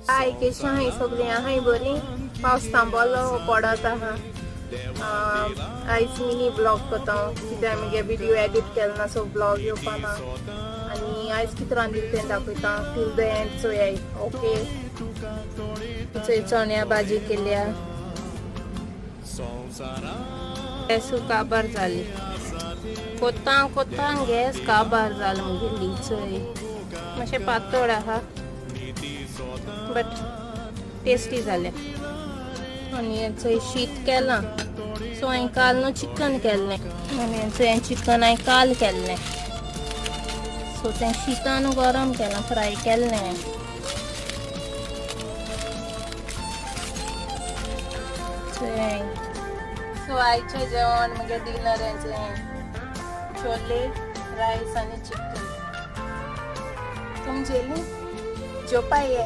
हाय केशी आहाय सगळीं आहाय बरी. पावस थांबलो पडत आहा. आयज मिनी ब्लॉग करता कित्याक मुगे व्हिडिओ एडिट केलो ना, सो ब्लॉग येवपा ना. आनी आयज कितें रांदिल्लें तें दाखयता टील the and चोयाय. ओके, चोय चण्या भाजी केल्या, गॅस काबार जाली. कोतां कोतां गॅस काबार जाल मुगेली. चोय मातशें पातळ आहा बट टेस्टी जालें. आनी चोय शीत केलां. सो हांवें काल न्हू चिकन केल्लें आनी चोय हांवें चिकन हांवें काल केल्लें. सो तें शितान गरम केलां, फ्राय केल्लें. सो आयचें जेवण मुगे डिनर हें छोले रायस आनी चिकन. तुमी जेली जेवपा ये.